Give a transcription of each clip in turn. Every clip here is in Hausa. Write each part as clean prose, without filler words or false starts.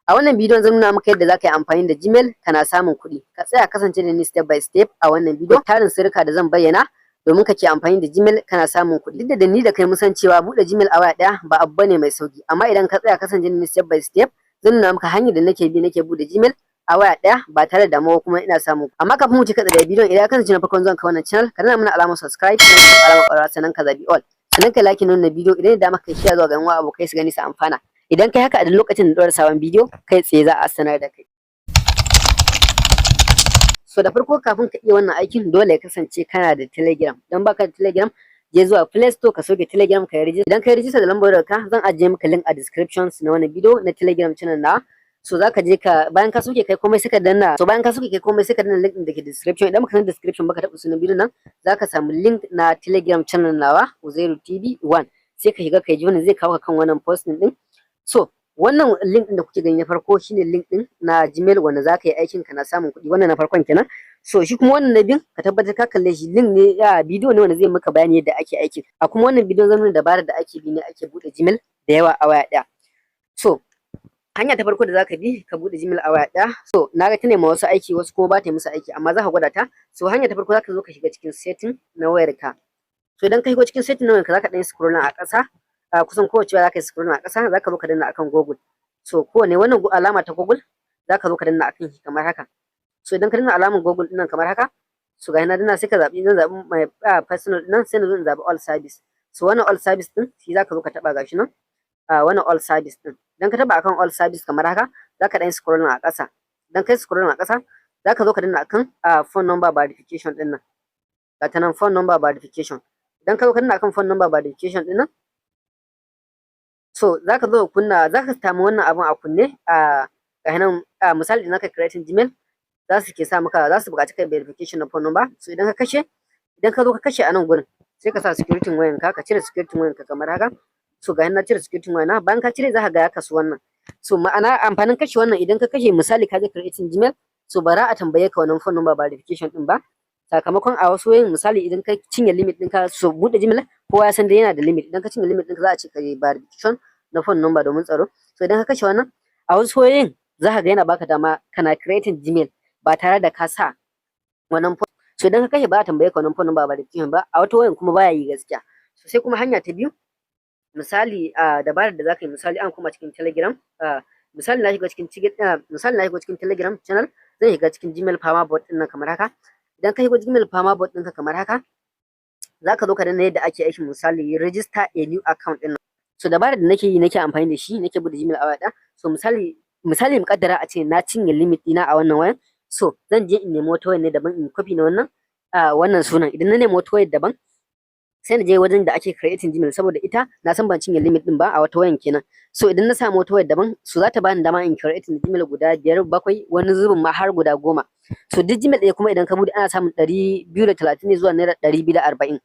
A wannan bidiyon zan nuna maka yadda za ka yi amfani da Gmail kana samun kuɗi. Ka tsaya, kasance da ni step by step a wannan bidiyo. Tarin sirrika da zan bayyana domin kake amfani da Gmail kana samun kuɗi. Duk da ni da kai mun san cewa buɗe Gmail a waya ɗaya ba abu bane mai sauki, amma idan ka tsaya, kasance da ni step by step, zan nuna maka hanyar da nake bi nake buɗe Gmail a waya ɗaya ba tare da damuwa, kuma ina samu. Amma kafin mu ci da bidiyon, idan ka kasance na farkon zuwan ka wannan channel, ka danna mana alamar subscribe, sannan ka alamar ƙararrawa, sannan ka zabi all. Sannan ka like wannan bidiyo idan da maka, share zuwa ga yan uwa, abokai su gani su amfana. Idan kai haka, a duk lokacin da ɗora sabon bidiyo, kai tsaye za a sanar da kai. So da farko, kafin ka iya wannan aikin, dole ya kasance kana da Telegram. Don baka da Telegram, je zuwa Play Store ka sauke Telegram, ka yi register. Idan ka yi register da lambar ka, zan ajiye maka link a description na wannan bidiyo na Telegram channel na. So zaka je ka, bayan ka sauke kai komai, sai ka danna. So bayan ka sauke kai komai, sai ka danna link din da ke description. Idan baka san description baka taɓa sunan bidiyon nan, zaka samu link na Telegram channel nawa, Uzairu TV 1. Sai ka shiga kai ji wannan, zai kawo ka kan wannan post din. So wannan link din da kuke gani na farko shine link din na Gmail wanda zaka yi aikin kana samun kuɗi. Wannan na farkon kenan. So shi kuma wannan na biyun, ka tabbatar ka kalle shi, link ne ya bidiyo ne wanda zai maka bayani yadda ake aikin. A kuma wannan bidiyon zan nuna dabarar da ake bi ne ake buɗe Gmail da yawa a waya ɗaya. So hanya ta farko da zaka bi ka buɗe Gmail a waya ɗaya, so na ga ta nema wasu aiki, wasu kuma ba ta yi musu aiki, amma za ka gwada ta. So hanya ta farko, zaka zo ka shiga cikin setting na wayarka. So idan ka shigo cikin setting na wayarka, zaka ɗan yi scrolling a ƙasa. A kusan kowace waya zaka yi scrolling a ƙasa, zaka zo ka danna akan Google. So kowane wannan alama ta Google, zaka zo ka danna akan shi kamar haka. So idan ka danna alamar Google ɗin nan kamar haka, so ga na danna, sai ka zaɓi, zan zaɓi my personal nan, sai na zo in zaɓi all service. So wannan all service ɗin shi zaka zo ka taɓa, gashi nan, wannan all service ɗin. Idan ka taɓa akan all service kamar haka, zaka ɗan scrolling a ƙasa. Idan kai scrolling a ƙasa, zaka zo ka danna akan phone number verification ɗin nan. Ga ta nan, phone number verification. Idan ka zo ka danna akan phone number verification ɗin nan, so zaka zo ka kunna, zaka samu wannan abun a kunne. A ga nan, misali, idan ka creating Gmail, za su ke sa maka, za su buƙaci kai verification na phone number. So idan ka kashe, idan ka zo ka kashe a nan gurin, sai ka sa security wayanka, ka cire security wayanka kamar haka. So ga na cire security wayana. Bayan ka cire, za ka ga ya kasu wannan. So ma'ana amfanin kashe wannan, idan ka kashe, misali ka je creating Gmail, so bara a tambaye ka wannan phone number verification din ba. Sakamakon a wasu wayoyin, misali idan ka cinye limit ɗinka, so buɗe Gmail kowa ya san dai yana da limit, idan ka cinye limit ɗinka, za a ce ka yi verification na phone number domin tsaro. So idan ka kashe wannan, a wasu wayoyin za ka ga yana baka dama kana creating Gmail ba tare da ka sa wannan. So idan ka kashe, ba a tambaye ka wannan phone number verification ba. A wata wayan kuma baya yi gaskiya. So sai kuma hanya ta biyu, misali a dabarar da zaka yi, misali an koma cikin Telegram, misali na shiga cikin Telegram channel, zan shiga cikin Gmail Farmer bot din nan kamar haka. Idan ka shigo Gmail Farmer bot ɗinka kamar haka, zaka zo ka danna yadda ake aikin, misali register a new account ɗin nan. So dabarar da nake yi, nake amfani da shi nake buɗe Gmail a waya, so misali muƙaddara a ce na cinye limit ɗina a wannan wayan, so zan je in nemi wata wayar ne daban in copy na wannan sunan. Idan na nemi wata wayar daban, sai na je wajen da ake creating Gmail, saboda ita na san ban cinye limit din ba a wata wayan kenan. So idan na samu wata wayar daban, so za ta bani dama in creating Gmail guda biyar, bakwai, wani zubin ma har guda 10. So duk Gmail ɗaya kuma idan ka bude, ana samun 230 ne zuwa ₦240.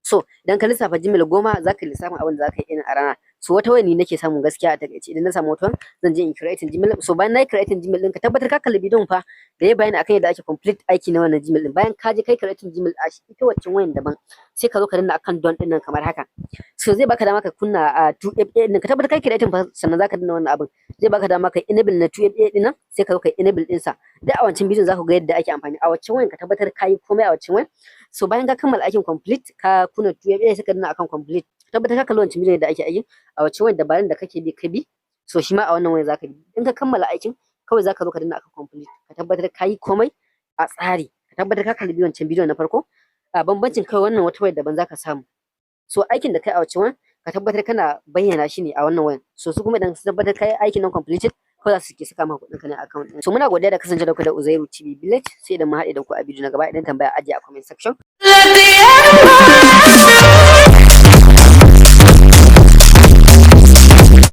So idan ka lissafa Gmail 10, za ka lissafin abin da za ka yi a rana. So wata waya ni nake samu gaskiya. A takaice, idan na samu wata, zan je in creating Gmail. So bayan na yi creating Gmail ɗin, ka tabbatar ka kalli bidiyon fa da ya bayani akan yadda ake complete aiki na wannan Gmail ɗin. Bayan ka je kai creating Gmail a ita waccan wayan daban, sai ka zo ka danna akan done ɗin nan kamar haka. So zai baka dama ka kunna a 2FA ɗin. Ka tabbatar kai creating fa, sannan zaka danna wannan abin. Zai baka dama ka enable na 2FA ɗin nan, sai ka zo ka enable ɗinsa. Duk a wancan bidiyon za ku ga yadda ake amfani a waccan wayan. Ka tabbatar ka yi komai a waccan wayan. So bayan ka kammala aikin complete, ka kunna 2FA, sai ka danna akan complete. Tabbatar ka kalli wancan bidiyon da ake aikin a waccan wayan, dabarun da kake bi ka bi, so shi ma a wannan wayan zaka bi. In ka kammala aikin, kawai zaka zo ka danna akan complete. Ka tabbatar ka yi komai a tsari. Ka tabbatar ka kalli wancan bidiyon na farko. A bambancin kawai wannan wata wayar daban zaka samu. So aikin da kai a wancan wayan, ka tabbatar kana bayyana shi ne a wannan wayan. So su kuma idan su tabbatar kai aikin nan completed, kawai za su ke saka maka kuɗin ka ne a account ɗin. So muna godiya da kasance da ku da Uzairu TV Village. Sai idan mu haɗe da ku a bidiyo na gaba. Idan tambaya, ajiye a comment section. Let the